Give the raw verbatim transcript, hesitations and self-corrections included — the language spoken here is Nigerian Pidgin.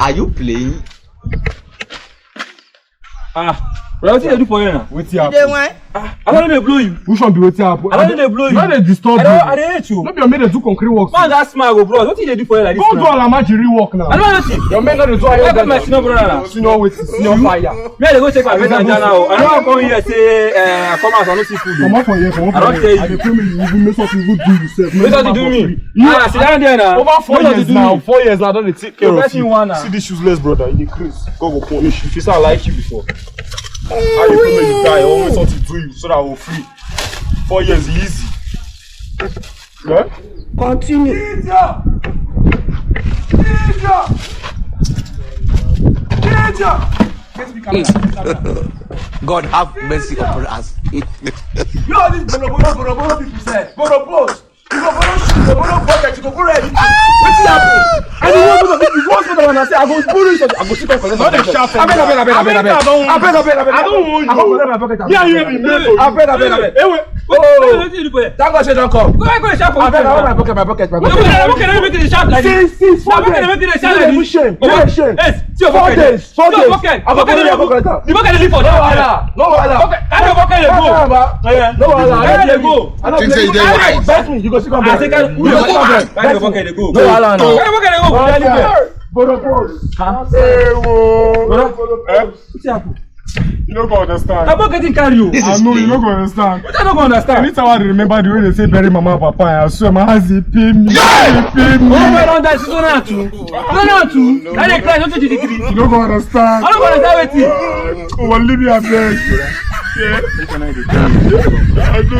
Are you playing? Ah, brother, wetin you dey do for here now? Wetin happen? Dey wine. Ah, I don dey blow you. Which one be wetin happen? I don dey blow you. I don dey disturb you. I dey hate you. No be your men dey do concrete work. Man, that smart go, bro. Wetin you dey do for here like this? Go do alamajiri work now. I don hate you. Your men no dey do iron. Where my senior brother now? Senior wetin? Senior fire. Me, I dey go check my brother now. I don come here say, eh, I come out, I no see food. Comot for here, comot for here. I don tell you. I dey tell you, you even make something, you go do yourself. Make something do me. Ah, sit down there now. Over four years now. Four years now, I don dey take care of you. See this useless brother, he dey craze. God go punish you. If you say I like you before. How you come make you die? Always want to do you so that I will free. Four years easy. Yeah? Continue. God have mercy upon us. You know this bolo bolo bolo bolo people say bolo bolo. You go borrow shoe, you go borrow bucket, you go borrow everything. Wetin happen? And you wan go, you wan go down and say I go borrow you something, I go still come collect my bucket. Abeg abeg abeg abeg abeg abeg abeg abeg abeg. I don warn you. I go collect my bucket. Me and you be mate. Abeg abeg abeg. Ewe. Oh, thank God say don come. Go go sharp. Abeg, I want my bucket, my bucket, my bucket. Bucket, bucket, bucket, dey sharp like this. Since since four days. Bucket, bucket, dey sharp like this. Shame, shame. Four days. Four days. I go bucket, I go bucket. The bucket dey live for there. No wahala, no wahala. Okay, carry your bucket dey go. No wahala. Carry dey go. I no think say you dey wise. Best me, you go see come back. I say carry your bucket dey go. No wahala. Carry your bucket dey go. Carry your bucket dey go. Boro bro. Wetin happen? You no go understand. Na bucket dey carry you. I know you no go understand. Wetin I no go understand? Anytime I remember the way they say bury mama and papa, I swear my hands dey pain me. Dey pain me. Oh, well, on that season now too. No, no, too. That dey cry, don't you degree. You no go understand. I no go understand wetin. Oh, well, leave me abeg. Yeah. I do.